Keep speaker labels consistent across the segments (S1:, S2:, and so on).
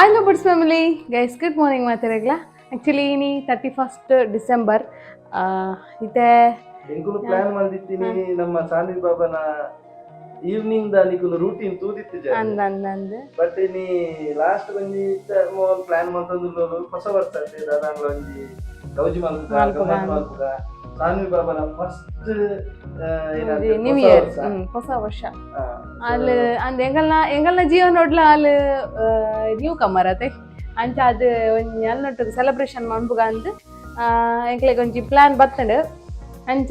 S1: Hi Lovebirds family, guys, good morning ಮಾತಾಡಗ್ಲ. Actually ಇನಿ 31 December ಇತ್ತೆ.
S2: ಎಂಕುಲು plan ಮಲ್ದಿತ್ತೀನಿ ನಮ್ಮ ಸಾನಿ ಬಾಬನ ಈವ್ನಿಂಗ್ ದ ನಿಕುಲು ರೂಟೀನ್ ತೂದಿತ್ತು.
S1: ಅಂದ ಅಂದ ಅಂದ.
S2: ಬಟ್ ಇನಿ ಲಾಸ್ಟ್ ಒಂಜಿ ಪ್ಲಾನ್ ಮಲ್ತೊಂದು ಹೊಸ ವರ್ಷ ಅತ್ತೆ, ದಾದಾಂಗ್ಲ ಒಂಜಿ ಗೌಜಿ ಮಲ್ಪುಗ, ಗಮ್ಮತ್ ಮಲ್ಪುಗ, ಸಾನ್ವಿ ಬಾಬನ first
S1: new year, ಹೊಸ ವರ್ಷ ಅಲ್ಲಿ ಅಂದ್ ಎಂಗಲ್ನ ಎಂಗಲ್ನ ಜೀವನ ನೋಡ್ಲ ಅಲ್ಲಿ ನ್ಯೂ ಕಮರ್ ಅತೆ. ಅಂಚ ಅದು ಒಂಜಿ ಅಲ್ಲೊಟ್ಟು ಸೆಲೆಬ್ರೇಷನ್ ಮನ್ಪುಗ ಅಂದ್ ಎಂಕ್ಲೆಗ್ ಒಂಜಿ ಪ್ಲಾನ್ ಬತ್ತಂಡ್ ಅಂಚ.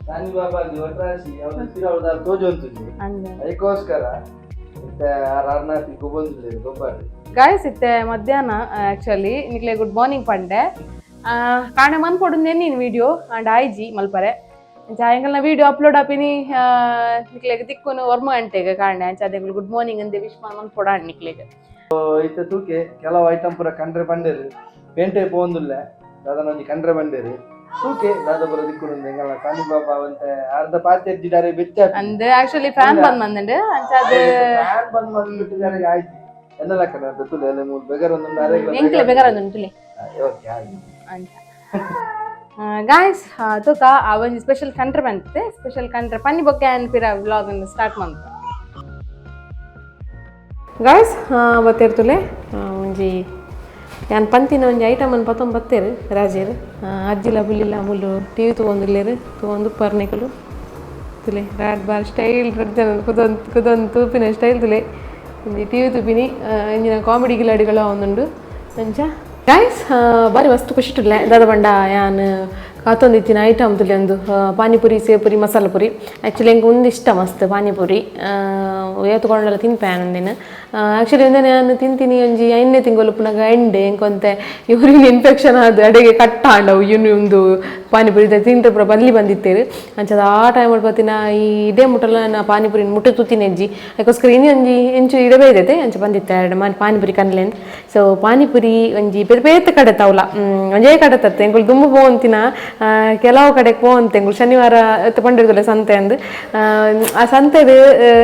S2: ಸಾನ್ವಿ ಬಾಬಾ ಒಟ್ರಾಸಿ ಅವನ ತಿರುವುದ ತೋಜೊಂತುಂಜಿ.
S1: ಅಂದ್.
S2: ಅದಕ್ಕೋಸ್ಕರ ಇತ್ತೆ ಅರ್ನಾತಿ ಗೊಬ್ಬೊಂದಿಲ್ಲ ಗೊಬ್ಬಾಡಿ.
S1: ಗಾಯ್ಸ್, ಇತ್ತೆ ಮಧ್ಯಾಹ್ನ. ಆಕ್ಚುಲಿ ನಿಕ್ಲೆ ಗುಡ್ ಮಾರ್ನಿಂಗ್ ಪಂಡೆ. ಕಾಣೆ ಮನ್ಪೊಡುಂದೆ ನೀನು ವಿಡಿಯೋ ಅಂಡ್ ಆಯ್ಜಿ ಮಲ್ಪರೆ. ಅಂಚ ಎಂಕಲ್ನ ವಿಡಿಯೋ ಅಪ್ಲೋಡ್ ಆಪಿನಿ ನಿಕ್ಲೆಗ್ ತಿಕ್ಕುನು ಒರ್ಮ ಗಂಟೆಗೆ ಕಾಣೆ. ಅಂಚ ಅದೇ ಗುಡ್ ಮಾರ್ನಿಂಗ್ ಅಂದೆ ವಿಶ್ ಮನ್ಪೊಡ ನಿಕ್ಲೆಗ್.
S2: ಇತ್ತೆ ತೂಕೆ ಕೆಲವು ಐಟಮ್ ಪೂರ ಕಂಡ್ರೆ ಪಂಡೇರು, ಪೇಂಟೆ ಪೋವೊಂದುಲ್ಲೆ, ದಾದನ ಒಂಜಿ ಕಂಡ್ರೆ ಬಂಡೇರು. ತೂಕೆ ದಾದ ಪೂರ ದಿಕ್ಕುಡು. ಎಂಗಲ್ನ ಸಾನಿ ಬಾಬಾ ಒಂತೆ ಅರ್ಧ ಪಾತೆರ್ ಜಿಡಾರೆ ಬೆಚ್ಚ.
S1: ಅಂದ್ ಆಕ್ಚುಲಿ ಫ್ಯಾನ್ ಬಂದ್ ಬಂದಂಡು, ಅಂಚ ಅದು
S2: ಫ್ಯಾನ್ ಬಂದ್ ಬಂದ್ಬಿಟ್ಟು ಜಾರಿಗೆ ಆಯ್ತು ಎನ್ನ ಲೆಕ್ಕನ ಅಂತ ತುಲೆ ಎಲ್ಲ ಮೂರು ಬೆಗರ್ ಒಂದೊಂದು ಅರೆ.
S1: ಎಂಕ್ಲೆ ಬೇಗಾರ ಉಂಟುಲೆ.
S2: ಓಕೆ, ಆಯ್ತು.
S1: ಅಂಚ ಗಾಯ್ಸ್, ತೂಕ ಆ ಒಂಜಿ ಸ್ಪೆಷಲ್ ಕಂಟ್ರೆ ಬಂತೆ. ಸ್ಪೆಷಲ್ ಕಂಟ್ರೆ ಪನ್ನಿ ಬೊಕ್ಕೆ ಅನ್ಪಿರ ವ್ಲಾಗ್ ಅನ್ನು ಸ್ಟಾರ್ಟ್ ಮಂತ. ಗಾಯ್ಸ್, ಬತ್ತೇರ್ತುಲೆ ಒಂಜಿ ಯಾನ್ ಪಂತಿನ ಒಂಜಿ ಐಟಮ್ ಅನ್ನು ಪತ್ತೊಂದು ಬತ್ತೇರು ರಾಜೇರು. ಅಜ್ಜಿಲ ಬುಲ್ಲಿಲ್ಲ ಮುಲ್ಲು ಟಿವಿ ತಗೊಂಡಿಲ್ಲೇರು, ತಗೊಂಡು ಪರ್ನೆಕುಲು. ತುಲೆ rod bar style ರಡ್ಡ್ ಜನ ಕುದೊಂದು ಕುದೊಂದು ತೂಪಿನ ಸ್ಟೈಲ್ ತುಲೆ. ಒಂಜಿ ಟಿವಿ ತೂಪಿನಿ, ಇಂಜಿನ ಕಾಮಿಡಿ ಗಿಲಾಡಿಗಳ ಒಂದುಂಡು. ಅಂಚ ಗಾಯ್ಸ್, ಬಾರಿ ಮಸ್ತ್ ಖುಷಿ. ದಾದ ಪಂಡ ಯಾನ್ ಕಾತೊಂದಿತ್ತಿನ ಐಟಮ್ ತುಲೆ ಒಂದು ಪಾನಿಪುರಿ, ಸೇಪುರಿ, ಮಸಾಲ ಪುರಿ. ಆ್ಯಕ್ಚುಲಿ ಎಂಕ್ ಉಂದು ಇಷ್ಟ ಮಸ್ತ್ ಪಾನಿಪುರಿ. ಏತ್ಕೊಂಡೆಲ್ಲ ತಿನ್ಪೆ ಒಂದಿನ. ಆ್ಯಕ್ಚುಲಿ ಒಂದೇ ನಾನು ತಿಂತೀನಿ ಒಂಜಿ 5ನೇ ತಿಂಗಳು ಪುನಗ ಎಂಡೆ ಎಂಕೊಂತೆ ಯೂರಿನ್ ಇನ್ಫೆಕ್ಷನ್ ಆದ್ ಅಡೆಗೆ ಕಟ್ಟಾಂಡವು. ಇನ್ನು ಒಂದು ಪಾನಿಪುರಿ ತಿಂತ ಪೂರ ಬಲ್ಲಿ ಬಂದಿತ್ತೇರು. ಅಂಚದ ಆ ಟೈಮ್ ಬತ್ತಿನ ಈ ಇದೇ ಮುಟ್ಟಲ್ಲ ನಾ ಪಾನಿಪುರಿ ಮುಟ್ಟೆ ತೂತಿನ ಹೆಜ್ಜಿ. ಅದಕ್ಕೋಸ್ಕರ ಇನ್ನು ಒಂಜಿ ಎಂಚು ಇಡವೇ ಇದೆ. ಅಂಚ ಬಂದಿತ್ತೆ ಎರಡು ಮಾನ್ ಪಾನಿಪುರಿ ಕನ್ಲೆನ್. ಸೊ ಪಾನಿಪುರಿ ಒಂಜಿ ಬೇತೆ ಬೇತೆ ಕಡೆ ತಾವ್ಲ ಒಂಜೇ ಕಡೆ ತತ್ತೆ. ಎಂಕುಲು ದುಂಬು ಪೋವಂತಿನ ಕೆಲವು ಕಡೆಗೆ ಪೋವಂತೆ. ಎಂಕುಲು ಶನಿವಾರ ಪಂಡಿರ್ದುಲ್ಲ ಸಂತೆ ಅಂದ್, ಆ ಸಂತೆಡ್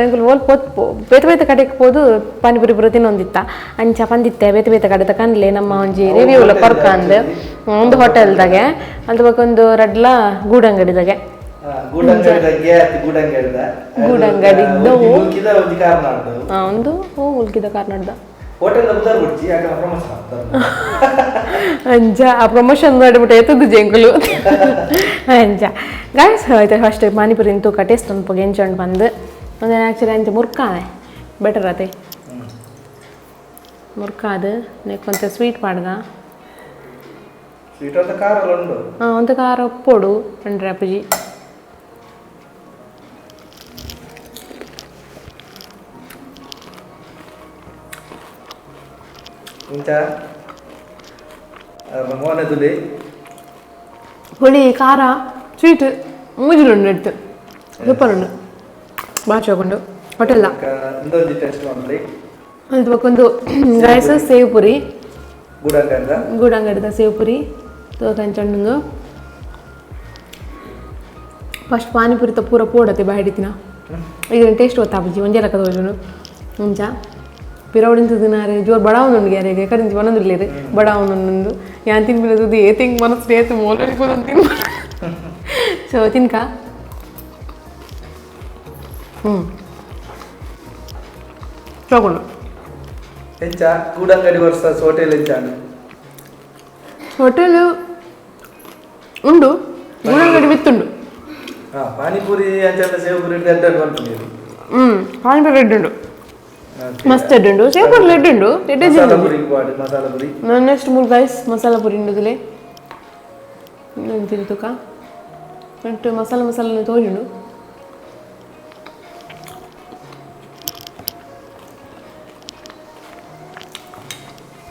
S1: ಎಂಕುಲು ಓಲ್ ಪೋತ್ ಬೇತೆ ಬೇತೆ ಕಡೆಗೆ ಪೋದು ಪಾನಿಪುರಿ ಪೂರ ತಿನ್ನೊಂದಿತ್ತ. ಅಂಚ ಪಂದಿತ್ತೆ ಬೇತೆ ಬೇತೆ ಕಡೆ ಕನ್ಲೆ ನಮ್ಮ ಒಂಜಿ ರಿವ್ಯೂ ಕೊರ್ಕ ಅಂದ್. ಒಂದು ಹೋಟೆಲ್ದಾಗೆ ಅಂತ ಬೊಕ ಒಂದು ರಡ್ಲ ಗೂಡಂಗಡಿದಾಗೆ.
S2: ಗೂಡಂಗಡಿದ ಗೂಡಂಗಡಿದ.
S1: ಗೂಡಂಗಡಿದ್ದು.
S2: ಮುಲ್ಕಿದ ಒಂಜಿ ಕಾರ್ನಾಡ್ದು.
S1: ಒಂದು ಮುಲ್ಕಿದ ಕಾರ್ನಾಡ್ದ.
S2: ಹೋಟೆಲ್ ಉದಾರ್ ಬಿಡ್ಚಿ, ಯಾಕಂದ್ರೆ ಪ್ರಮೋಷನ್.
S1: ಅಂಚ ಆ ಪ್ರಮೋಷನ್ ಮಾಡಿಬಿಟ್ಟು ಎತ್ತದ್ದು ಜಂಕುಲು. ಅಂಚ ಗಾಯ್ಸ್, ಆಯ್ತು, ಫಸ್ಟ್ ಪಾನಿಪುರಿ ತೂಕ ಟೇಸ್ಟ್ ಅನ್ಪೋಗಿ ಎಂಚುಂಡು ಬಂದು. ಒಂದು ಆ್ಯಕ್ಚುಲಿ ಅಂಚ ಮುರ್ಕಾವೆ ಬೆಟರ್ ಅದೇ ಮುರ್ಕಾದು ನೆಕ್ಕೊಂತೆ ಸ್ವೀಟ್ ಪಾಡ್ಗ.
S2: ಸ್ವೀಟ್ ಅಂತ ಖಾರ ಉಂಡು.
S1: ಹಾಂ, ಒಂದು ಖಾರ ಒಪ್ಪೋಡು ಪಂಡ್ರೆ ಅಪ್ಪುಜಿ.
S2: ಇಂಚ ಮೋನೆ ತುಲಿ.
S1: ಹುಳಿ, ಖಾರ, ಸ್ವೀಟ್ ಮೂಜಿಲುಂಡು ಎಡ್ತು. ಸೂಪರ್ ಉಂಡು, ಬಾಚೋಗುಂಡು ಹೋಟೆಲ್ದ.
S2: ಇಂದೊಂಜಿ ಟೇಸ್ಟ್ ಮಾಡ್ಲಿ.
S1: ಅದು ಒಂದು ರೈಸ್ ಸೇವ್ ಪುರಿ.
S2: ಗೂಡಂಗಡಿದ.
S1: ಗೂಡಂಗಡಿದ ಸೇವ್ ಪುರಿ ತೋಕಂಚಂಡು. ಫಸ್ಟ್ ಪಾನಿಪುರಿ ತ ಪೂರ ಪೋಡತೆ ಬಾಯಿಡಿತಿನ. ಈಗ ಟೇಸ್ಟ್ ಗೊತ್ತಾಪುಜಿ, ಒಂಜೇ ಲೆಕ್ಕ ತೋಜುಂಡು. ಅಂಚ ಪಿರವಡಿಂತ ತಿನಾರೆ ಜೋರು ಬಡ ಒಂದುಂಡು ಗ್ಯಾರಿಗೆ ಕರಿಂಚಿ ಬನೊಂದುಲ್ಲೇರು ಬಡ ಒಂದೊಂದು. ಯಾನ್ ತಿನ್ಪಿನ ಏತಿಂಗ್ ಮನಸ್ಸು ಏತು ಮೋಲ ತಿನ್. ಸೊ ತಿನ್ಕ. ಹ್ಞೂ, ತಗೊಂಡು.
S2: ಎಂಚ ಗೂಡಂಗಡಿ ವರ್ಸಸ್ ಹೋಟೆಲ್ ಎಂಚ?
S1: ಹೋಟೆಲ್ ಉಂಡು, ಗೂಡಂಗಡಿ ಮಿತ್ತುಂಡು.
S2: ಹಾ, ಪಾನಿಪುರಿ ಅಂಚ ಸೇವ್ ಪುರಿ ಎಡ್ಡೆ ಮಲ್ಪುನಿ.
S1: ಹ್ಞೂ, ಪಾನಿಪುರಿ ರೆಡ್ ಉಂಡು, ಮಸ್ತ್ ಎಡ್ಡೆ ಉಂಡು. ಸೇವ್ ಪುರಿ ರೆಡ್ ಉಂಡು, ಎಡ್ಡೆ.
S2: ಮಸಾಲ ಪುರಿ ಪಾಡ್, ಮಸಾಲ ಪುರಿ.
S1: ನೆಕ್ಸ್ಟ್ ಮೂರು ಗೈಸ್ ಮಸಾಲ ಪುರಿ ಉಂಡುದಿಲೆ. ತಿಂದು ತುಕ ನೆಟ್ಟು ಮಸಾಲ ಮಸಾಲ ತೋಜುಂಡು.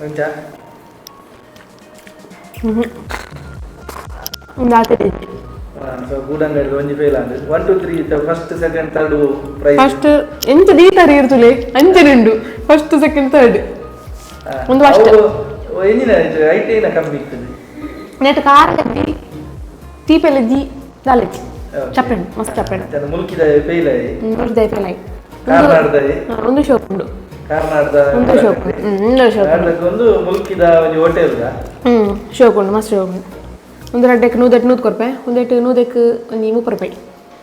S2: ಎಂಚ?
S1: ಒಂದು ಆತೆ.
S2: ಸೊ ಗೂಡಂಗಡಿ ಒಂಜಿ ಫೇಲ್ ಆಂಡ್. 1 2 3, first second third prize.
S1: First ಎಂಚ ದೀತಾರೆ ಇರ್ತುಲೆ ಅಂಚನೆ ಉಂಡು, first second third ಒಂದು ಅಷ್ಟೇ.
S2: ಎಂಜಿನ ಐಟ್ ಏನ ಕಮ್ಮಿ ಇರ್ತದೆ.
S1: ನೆಟ್ ಖಾರ ಲಜ್ಜಿ, ತೀಪೆ ಲಜ್ಜಿ, ದಾಲಜ್ಜಿ, ಚಪ್ಪೆಂಡು, ಮಸ್ತ್ ಚಪ್ಪೆಂಡು.
S2: ಚಂದ ಮುಲ್ಕಿದ ಫೇಲ್ ಆಯಿ.
S1: ಮುಲ್ಕಿದ ಫೇಲ್ ಆಯಿ.
S2: ಕಾರ್ನಾಡ್ದ.
S1: ಒಂದು ಶೋಕ್ ಉಂಡು.
S2: ಕಾರ್ನಾಡ್ದ
S1: ಉಂದು ಶೋಕು. ಉಂದು ಶೋಕು.
S2: ಒಂದು ಮುಲ್ಕಿದ ಒಂಜಿ ಹೋಟೆಲ್.
S1: ಶೋಕು ಉಂಡು, ಮಸ್ತ್ ಶೋಕು ಉಂಡು. ಒಂದು ರಡ್ಡೆಕ್ ನೂದೆಟ್ ನೂದು ಕೊರ್ಪೆ, ಒಂದೆಟ್ ನೂದೆಕ್ ಒಂಜಿ 30 ರೂಪಾಯಿ.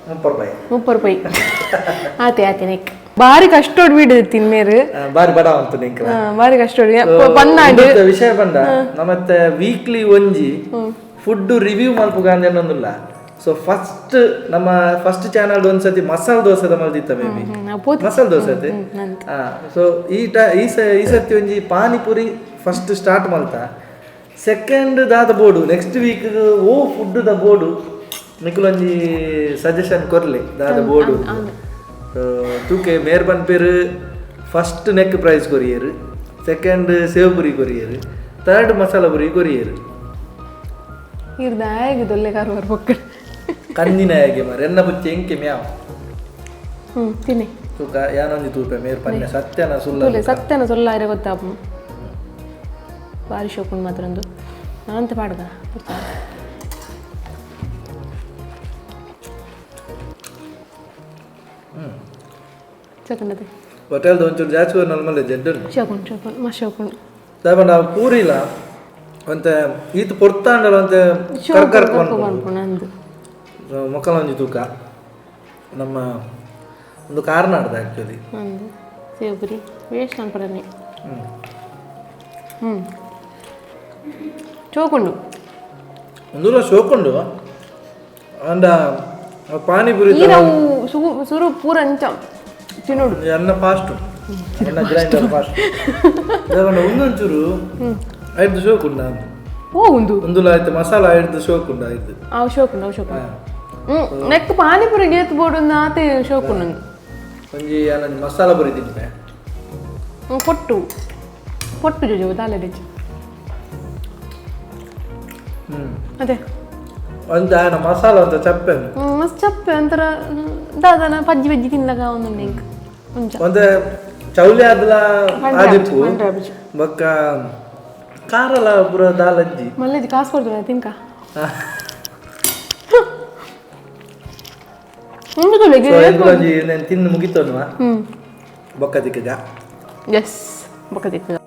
S2: 30 ರೂಪಾಯಿ.
S1: 30 ರೂಪಾಯಿ ಆತೆ ಆತೆ. ನೆಕ್ ಬಾರಿ ಕಷ್ಟೋಡ್ ವೀಡು ತಿನ್ಮೇರು.
S2: ಬಾರಿ ಬಡ ಉಂಟು ನಿಂಕಲ.
S1: ಬಾರಿ ಕಷ್ಟೋಡ್ ಪನ್ನಾಂಡ್.
S2: ವಿಷಯ ಪಂಡ, ನಮ್ಮತ್ತೆ ವೀಕ್ಲಿ ಒಂಜಿ ಫುಡ್ ರಿವ್ಯೂ ಮಲ್ಪುಗ ಅಂದೇನೊಂದುಲ್ಲ. ಸೊ ಫಸ್ಟ್ ನಮ್ಮ ಫಸ್ಟ್ ಚಾನಲ್ ಒಂದ್ಸತಿ ಮಸಾಲೆ ದೋಸೆದ ಮಲ್ದಿತ್ತ ಮೇ ಬಿ. ಮಸಾಲೆ ದೋಸೆ. ಸೊ ಈ ಟ ಈ ಸ ಈ ಸರ್ತಿ ಒಂಜಿ ಪಾನಿಪುರಿ ಫಸ್ಟ್ ಸ್ಟಾರ್ಟ್ ಮಲ್ತ. ಸೆಕೆಂಡ್ ದಾದ ಬೋಡು, ನೆಕ್ಸ್ಟ್ ವೀಕ್ ಓ ಫುಡ್ ದ ಬೋಡು ನಿಕುಲೊಂಜಿ ಸಜೆಷನ್ ಕೊರ್ಲಿ, ದಾದ ಬೋಡು. ತೂಕೆ ಮೇರ್ ಪನ್ಪೇರು, ಫಸ್ಟ್ ನೆಕ್ ಪ್ರೈಸ್ ಕೊರಿಯರು, ಸೆಕೆಂಡ್ ಸೇವ್ ಪುರಿ ಕೊರಿಯರು, ಥರ್ಡ್ ಮಸಾಲ ಪುರಿ ಕೊರಿಯರು.
S1: ಇರ್ದಾಯಗೆ ದೊಲ್ಲೆ ಕಾರುವಾರ ಪೊಕ್ಕಡೆ.
S2: ಕಂದಿನ ಹೇಗೆ ಮಾರೆ, ಎನ್ನ ಬುಚ್ಚಿ ಎಂಕೆ ಮ್ಯಾವ್.
S1: ತಿನ್ನಿ.
S2: ತೂಕ, ಯಾನೊಂಜಿ ತೂಪೆ ಮೇರ್ ಪನ್ನೆ ಸತ್ಯನ ಸುಲ್ಲ.
S1: ತೂಲೆ, ಸತ್ಯನ ಸೊಲ್ಲಾರೆ ಗೊತ್ತಾಪು. ಬಾರಿ ಶೋಕುಂಡು ಮಾತ್ರ ಒಂದು ಅಂತ ಪಾಡ್ದ. ಚಕಂಡತೆ.
S2: ಹೋಟೆಲ್ದ ಒಂಚೂರು ಜಾಸ್ತಿ ನಲ್ಮಲ್ಲ ಜಡ್ಡು.
S1: ಶೋಕುಂಡು ಶೋಕುಂಡು, ಮಸ್ತ್ ಶೋಕುಂಡು.
S2: ದಾಯೆ ನಾವು ಪೂರಿಲ ಒಂತೆ ಈತ್ ಪೊರ್ತಾಂಡಲ ಒಂತೆ ಕರ್ ಕರ್
S1: ಕರ್ಕೊ ಪನ್ಪುಂಡು ಅಂದು.
S2: ಮೊಕ್ಕಲ ಒಂಜಿ ತೂಕ. ನಮ್ಮ ಒಂದು ಕಾರ್ನಾಡ್ದ ಆ್ಯಕ್ಚುಲಿ.
S1: ಅಂದು ಸೇವ್ ಪುರಿ ವೇಸ್ಟ್ ಅನ್ಪಡನೆ. ಚೋಕುಂಡು.
S2: ಒಂದುಲ ಶೋಕುಂಡು ಅಂಡ ಪಾನಿಪುರಿ.
S1: ಈರವು ಸುರು ಪೂರ ಅಂಚ ತಿನ್ನೋಡು.
S2: ಅನ್ನ ಫಾಸ್ಟ್, ಅನ್ನ ಗ್ರೈಂಡರ್ ಫಾಸ್ಟ್. ಒಂದೊಂಚೂರು ಐದು ಶೋಕುಂಡ.
S1: ಓ ಉಂದು.
S2: ಒಂದುಲ ಆಯ್ತು, ಮಸಾಲ ಐದು ಶೋಕುಂಡ ಐದು.
S1: ಅವು ಶೋಕುಂಡು, ಅವು ಶೋಕುಂಡು. ನೆಕ್ ಪಾನಿಪುರಿ ಗೇತ್ ಬೋಡು ಆತೆ ಶೋಕುಂಡು.
S2: ಒಂಜಿ ಯಾನೊಂಜಿ ಮಸಾಲ ಪುರಿ ತಿನ್ಪೆ.
S1: ಪೊಟ್ಟು ಪೊಟ್ಟು ಜೋಜು ದಾಲೆ. ಅದೇ.
S2: ಒಂಜಿ ಆಯನ ಮಸಾಲ ಅಂತ ಚಪ್ಪೆ.
S1: ಮಸ್ತ್ ಚಪ್ಪೆ ಒಂಥರ. ದಾದನ ಪಜ್ಜಿ ಪಜ್ಜಿ ತಿನ್ಲಗ ಒಂದುಂಡು ಎಂಕ್ ಒಂಚ.
S2: ಒಂತೆ ಚೌಲಿ ಆದ್ಲ ಆದಿಪ್ಪು ಬೊಕ್ಕ ಖಾರಲ ಪೂರ ದಾಲಜ್ಜಿ.
S1: ಮಲ್ಲೇಜಿ ಕಾಸು ಕೊಡ್ತಾರೆ ತಿನ್ಕ. ಉಂಡು ತುಲೆ.
S2: ಎಂಕುಲೊಂಜಿ ನೇನ್ ತಿಂದು ಮುಗಿತೋನುವ. ಬೊಕ್ಕ ತಿಕ್ಕಜ.
S1: ಎಸ್, ಬೊಕ್ಕ ತಿಕ್ಕದ.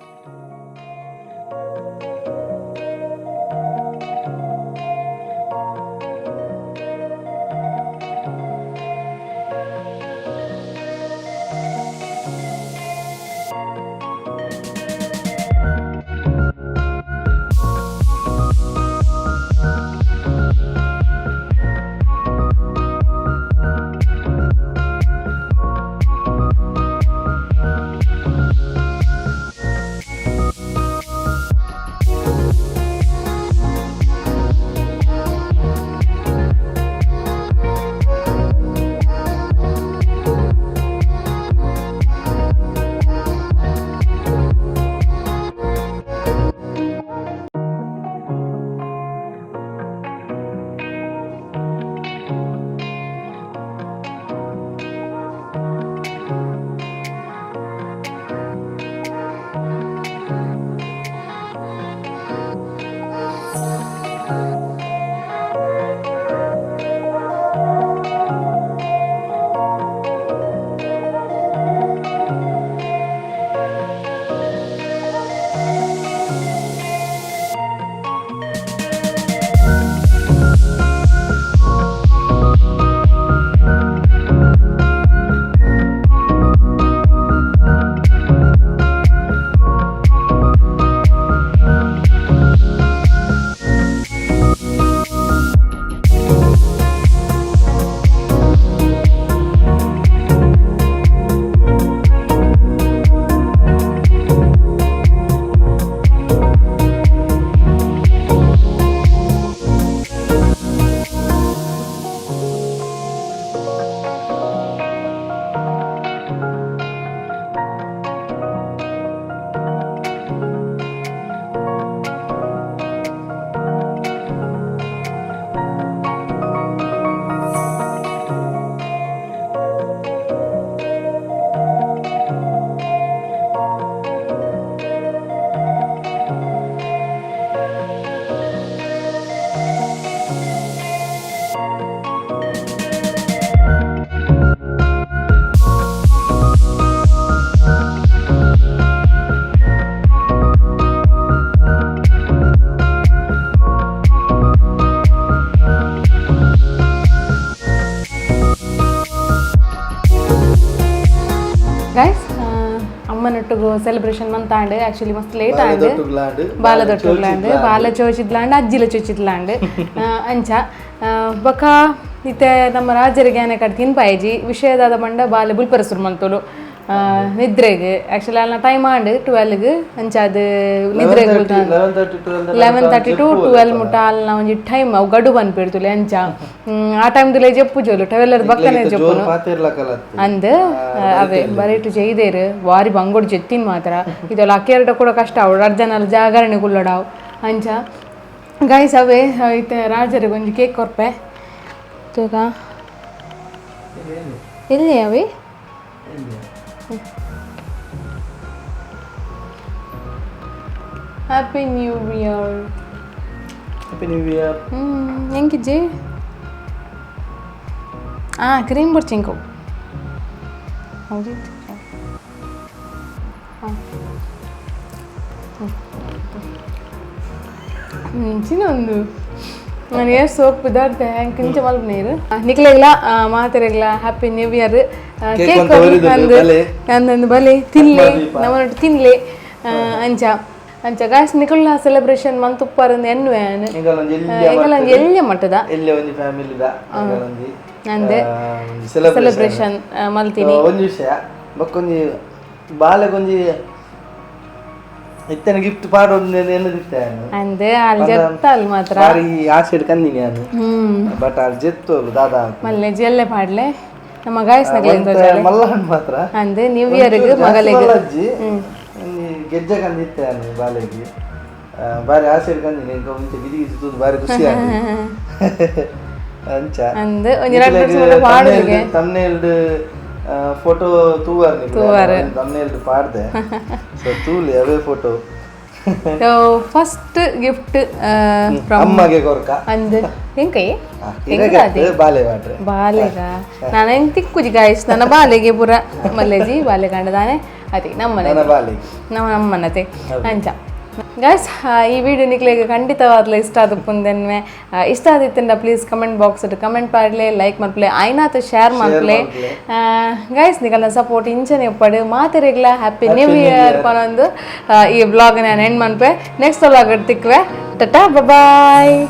S1: ಒಟ್ಟುಗು ಸೆಲೆಬ್ರೇಷನ್ ಮಂತಾಂಡ್ ಆಕ್ಚುಲಿ ಮಸ್ತ್ ಲೇಟ್ ಆಂಡ್.
S2: ದೊಟ್ಟುಗ್ಲಾಂಡ್.
S1: ಬಾಲ ದೊಟ್ಟುಗ್ಲಾಂಡ್, ಬಾಲ ಚೋಚಿದ್ಲಾಂಡ್, ಅಜ್ಜಿಲ ಚೋಚಿದ್ಲಾಂಡ್. ಅಂಚ ಬೊಕ ಇತ್ತೆ ನಮ್ಮ ರಾಜರಿಗೆ ಆನೆ ಕಡೆ ತಿನ್ಪಾಯಿಜಿ ವಿಷಯದಾದ ಪಂಡ ಬಾಲೆ ಬುಲ್ಪರ ಸುರು ಮಲ್ತೋಲು ನಿದ್ರೆಗ್. ಆಕ್ಚುಲಿ ಅಲ್ನ ಟೈಮ್ ಆಂಡ್ 12ಗ್. ಅಂಚ ಅದು ನಿದ್ರೆಗ್
S2: 11:30, 12.
S1: 11:30 ಟು 12 ಮುಟ್ಟ ಅಲ್ನ ಒಂಜಿ ಟೈಮ್ ಅವು ಗಡು ಬಂದ್ಬಿಡ್ತುಲೆ. ಅಂಚ ಆ ಟೈಮ್ ದುಲೆ ಜೆಪ್ಪು ಜೋಲು 12 ಬಕ್ಕನೆ ಜೆಪ್ಪುನು.
S2: ಜೋರು ಪಾತೆರ್ಲಕಲತ್ತು.
S1: ಅಂದ್ ಅವೇ ಬರೇಟು ಜೈದೇರು ವಾರಿ ಬಂಗೋಡು ಜೆತ್ತಿನ ಮಾತ್ರ ಇದೆಲ್ಲ ಅಕ್ಕೆರಡ ಕೂಡ ಕಷ್ಟ ಅವಳು ಅರ್ಜನ ಜಾಗರಣೆ ಕುಲ್ಲಡಾವ್. ಅಂಚ ಗೈಸ್, ಅವೇ ಇತ್ತೆ ರಾಜರಿಗೆ ಒಂಜಿ ಕೇಕ್ ಕೊರ್ಪೆ ತೂಕ. ಎಲ್ಲಿ ಅವೇ? Happy new year.
S2: Happy new year.
S1: ಎಂಕಿಜ್ಜಿ ಆ ಕ್ರೀಮ್ ಬೊಡ್ಚಿಂಕು ಹೌದಿತ್ತು. ಒಂದು ನಾನು ಏರ್ ಸೋಪ್ ಇದಾಡ್ತೆ ಹೆಂಗೆ ಕಿಂಚ ಮಲ್ಪ ನೀರು ನಿಕ್ಲೆಗ್ಲ ಮಾತೆರೆಗ್ಲ happy new year.
S2: Cake
S1: cake
S2: ಒಂತ ಒರಿದುಂಡು, ಬಲೆ.
S1: ಅಂದಂದು ಬಲೆ ತಿನ್ಲೆ, ನಮ್ಮನೊಟ್ಟು ತಿನ್ಲೆ. ಅಂಚ ಅಂಚ ಗಾಯ್ಸ್, ನಿಕುಲ್ಲ ಸೆಲೆಬ್ರೇಷನ್ ಮಂತುಪ್ಪರಂದು ಎನ್ನುವೆ ಆನ್.
S2: ಎಂಕಲೊಂಜಿ ಎಲ್ಯ.
S1: ಎಂಕಲೊಂಜಿ ಎಲ್ಯ ಮಟ್ಟದ.
S2: ಎಲ್ಯ ಒಂಜಿ ಫ್ಯಾಮಿಲಿದ ಎಂಕಲೊಂಜಿ
S1: ಅಂದೆ.
S2: ಸೆಲೆಬ್ರೇಷನ್.
S1: ಸೆಲೆಬ್ರೇಷನ್ ಮಲ್ತೀನಿ.
S2: ಒಂಜಿ ವಿಷಯ, ಬೊಕ್ಕೊಂಜಿ ಬಾಲೆಗೊಂಜಿ ಇತ್ತನ ಗಿಫ್ಟ್ ಪಾಡೊಂದು ಎನ್ನದಿತ್ತೆ ನಾನು.
S1: ಅಂದೆ ಅಲ್ಲಿ ಜತ್ತಲ್ ಮಾತ್ರ.
S2: ಬಾರಿ ಆಸೆ ಕಂದಿನಿ ನಾನು. ಬಟ್ ಅಲ್ಲಿ ಜೆತ್ತೋಲು ದಾದಾ.
S1: ಮಲ್ಲೆ ಜೆಲ್ಲೆ ಪಾಡ್ಲೆ ನಮ್ಮ ಗಾಯ್ಸ್ ನಗಲಿಂದ.
S2: ಮಲ್ಲ ಹಣ್ಣು ಮಾತ್ರ.
S1: ಅಂದೆ ನ್ಯೂ ಇಯರ್ಗೆ ಮಗಲಿಗೆ.
S2: ಮಲ್ಲಜ್ಜಿ ಒಂಜಿ ಗೆಜ್ಜೆ ಕಂದಿತ್ತೆ ನಾನು ಬಾಲೆಗೆ. ಬಾರಿ ಆಸೆ ಕಂದಿನಿ. ಇಂಕ ಮುಂಚೆ ಗಿಜಿ ಗಿಜಿ ತೂದು ಬಾರಿ ಖುಷಿ ಆಂಡ್. ಅಂಚ.
S1: ಅಂದ್ ಒಂಜಿ ರಡ್ಡ್ ವರ್ಷ ಪಾಡುಗೆ.
S2: ತಮ್ನೇಲ್ಡ್ ಫೋಟೋ ತೂವಾರ್.
S1: ತೂವಾರ್.
S2: ತಮ್ನೇಲ್ಡ್ ಪಾಡ್ದೆ, ಸೊ ತೂಲಿ ಅವೇ photo.
S1: So first gift from
S2: ಅಮ್ಮಗೆ ಕೊರ್ಕ.
S1: ಅಂದ್ ಎಂಕೈ.
S2: ಇರಗತ್ತೆ ಬಾಲೆ ಮಾಡ್ರೆ.
S1: ಬಾಲೆಗ ನಾನು ಹೆಂಗ್ ತಿಕ್ಕುಜಿ ಗಾಯ್ಸ್, ನನ್ನ ಬಾಲೆಗೆ ಪೂರ ಮಲ್ಲೇಜಿ ಬಾಲೆ ಕಂಡದಾನೆ ಅದೇ ನಮ್ಮನೆ.
S2: ನನ್ನ ಬಾಲೆಗೆ.
S1: ನಮ್ಮ ನಮ್ಮನತೆ. ಅಂಚ ಗಾಯ್ಸ್, ಈ ವಿಡಿಯೋ ನಿಕ್ಲೆಗ್ ಖಂಡಿತವಾದ್ಲ ಇಷ್ಟ ಆದಪ್ಪುಂದೆನ್ಮೆ. ಇಷ್ಟ ಆದಿತ್ತಂಡ please comment box comment ಪಾಡ್ಲೆ, like ಮಲ್ಪಲೆ, ಆಯ್ನಾತ್ ಶೇರ್ ಮಲ್ಪಲೆ. ಗಾಯ್ಸ್, ನಿಕಲ್ನ ಸಪೋರ್ಟ್ ಇಂಚನೆ ಉಪ್ಪಡು. ಮಾತೆರೆಗ್ಲ happy new year ಪನೊಂದು ಈ ಬ್ಲಾಗ್ ನಾನು ಎಂಡ್ ಮನ್ಪೆ. ನೆಕ್ಸ್ಟ್ ವ್ಲಾಗ್ ತಿಕ್ವೆ. Tata, boy.